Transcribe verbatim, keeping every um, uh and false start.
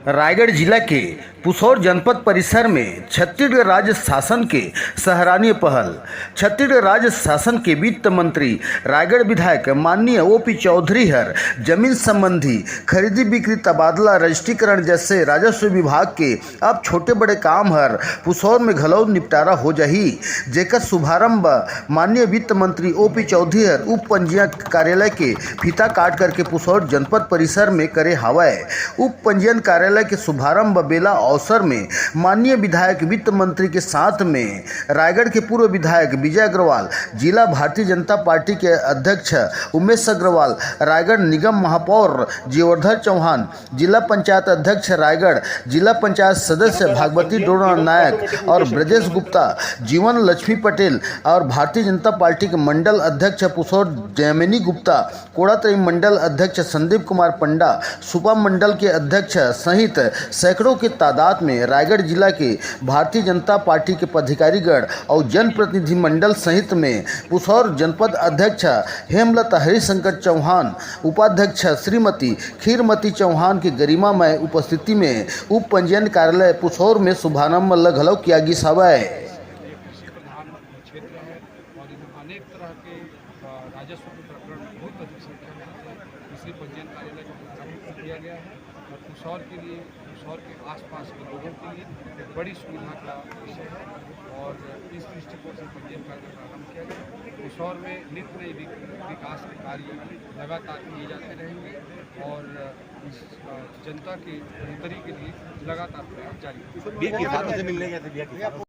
रायगढ़ जिला के पुसौर जनपद परिसर में छत्तीसगढ़ राज्य शासन के सराहनीय पहल। छत्तीसगढ़ राज्य शासन के वित्त मंत्री, रायगढ़ विधायक माननीय ओपी चौधरी हर जमीन संबंधी खरीदी बिक्री, तबादला, रजिस्ट्रीकरण जैसे राजस्व विभाग के अब छोटे बड़े काम हर पुसौर में घलो निपटारा हो जाही, जेकर शुभारंभ माननीय वित्त मंत्री ओपी चौधरी हर उप पंजीयन कार्यालय के फीता काट करके पुसौर जनपद परिसर में करे हावय। उप पंजीयन कार्यालय के शुभारंभ बेला अवसर में माननीय विधायक वित्त मंत्री के साथ में रायगढ़ के पूर्व विधायक विजय अग्रवाल, जिला भारतीय जनता पार्टी के अध्यक्ष उमेश अग्रवाल, रायगढ़ निगम महापौर जीवर्धन चौहान, जिला पंचायत अध्यक्ष रायगढ़, जिला पंचायत सदस्य भागवती डोरा नायक और ब्रजेश गुप्ता, जीवन लक्ष्मी पटेल और भारतीय जनता पार्टी के मंडल अध्यक्ष पुसौर जयमिनी गुप्ता, कोड़ातरी मंडल अध्यक्ष संदीप कुमार पंडा, सुपा मंडल के अध्यक्ष सहित सैकड़ों के तादाद में रायगढ़ जिला के भारतीय जनता पार्टी के पदाधिकारीगण और जनप्रतिनिधि मंडल सहित में पुसौर जनपद अध्यक्ष हेमलता हरिशंकर चौहान, उपाध्यक्ष श्रीमती खीरमती चौहान के गरिमामय उपस्थिति में उप पंजीयन कार्यालय पुसौर में शुभारंभ ल घलो किया गिस हवय। क्षेत्र है और इधर अनेक तरह के, अ, राजस्व के प्रकरण बहुत अधिक संख्या में आते हैं, इसलिए पंजीयन कार्यालय का प्रारंभ किया गया है और पुसौर के लिए, पुसौर के आसपास के लोगों के लिए एक बड़ी सुविधा का विषय है और इस दृष्टिकोण से पंजीयन कार्य प्रारंभ किया गया। पुसौर में नित नए विक-, विकास के कार्य लगातार किए जाते रहेंगे और इस, अ, जनता के बेहतरी के लिए लगातार प्रयास जारी रहेगा। भैया, किसानों से मिलने गए थे भैया, किसानों से?